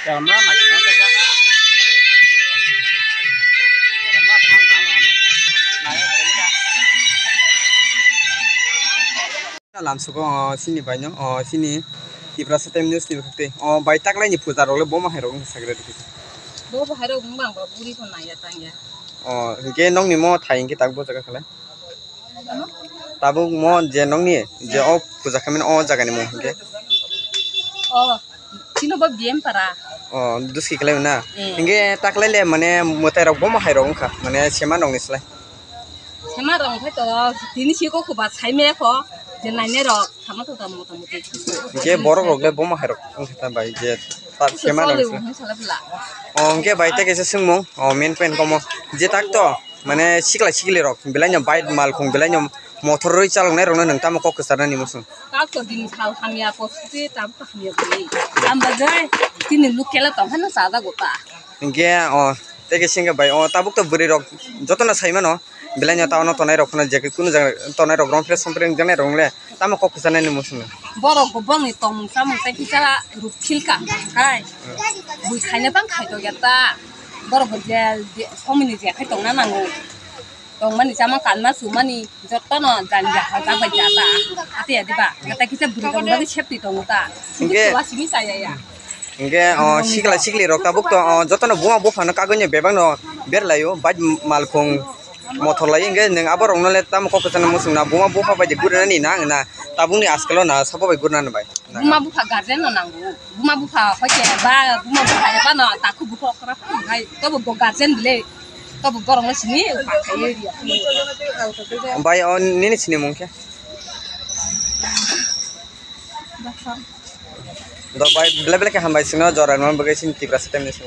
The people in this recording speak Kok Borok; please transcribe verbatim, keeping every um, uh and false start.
Lamsogo, o, sini baino, o, sini Tiprasa Time News ni bwkhak tei. O, bai taklaini puja rok le bomo hai rok wngkha sagra dikhe. Bo bo hai rok wng bang ba buri ko naiya tangya. O, hinkhe nokni mo thai hinkhe tak bo jaga khalai. Tabuk mo je nokni je o puja khaimani o jagani mung hinkhe? O, chino bo B M para. O, duski khlai na? Mm. Hinkhe taklai le mane mwtai rok bomo hai rok wngkha, mane sema rokni slai. Sema rok wngkhe to tini siko khuba saimaya kho je nainai rok sama to tamo tamo te. Hinkhe borok rok le bomo hai rok wngkha ta bai je ta sema rok. Choli wngkha sala bla. O, hinkhe bai ta kaisa swngmung, o, main point komo je tak to. Mane sikla sikli rok belai no bike malkhung belai no motor rwi chaloknai rokno nwng tamo kok kwcharnani muchung. Kak to din sal hamya posti tabuk hamya bui. Amba jai tini lukela tong hano sada gota. Hinkhe o tei khe singkhe bai o tabuk to bwrwi rok jotono sai mano belai no tamo tonai rok phano je kunu jaga tonai rok rong phre som phre wngjaknai rok le tamo kok kwcharnani muchung. Borok bo bongni tongmung chamung tei kisa ruk philka kai. Bui khaina tang khai to ya ta. Borok bo je somini je khai tongna nango. Tongmani chama kanma sumani jotono janja hajak bai jata. Ate ya diba? Kata kisa bwrwi tong bagwi safety tongo ta. Hinkhe wasimi chaya ya. Hinkhe o sikla sikli rok tabuk to o jotono buma buphano kagoni bebak no berlaio bike malkhung motor lai hinkhe nwng abo rokno le tamo kok kwchangno muchung na buma bupha bai de gurinani nang na tabukni askalo na sabo bai gurinani bai. Buma bupha guardian no nango. Buma bupha hoite ba buma bupha eba no takhu bupha okra phai tobo bo guardian bile tobo borok no sini pakai ri. Bai o nini sini mung khe? Do bai bele bele khe hambai sino jora no bagwi sini Tiprasa Time News.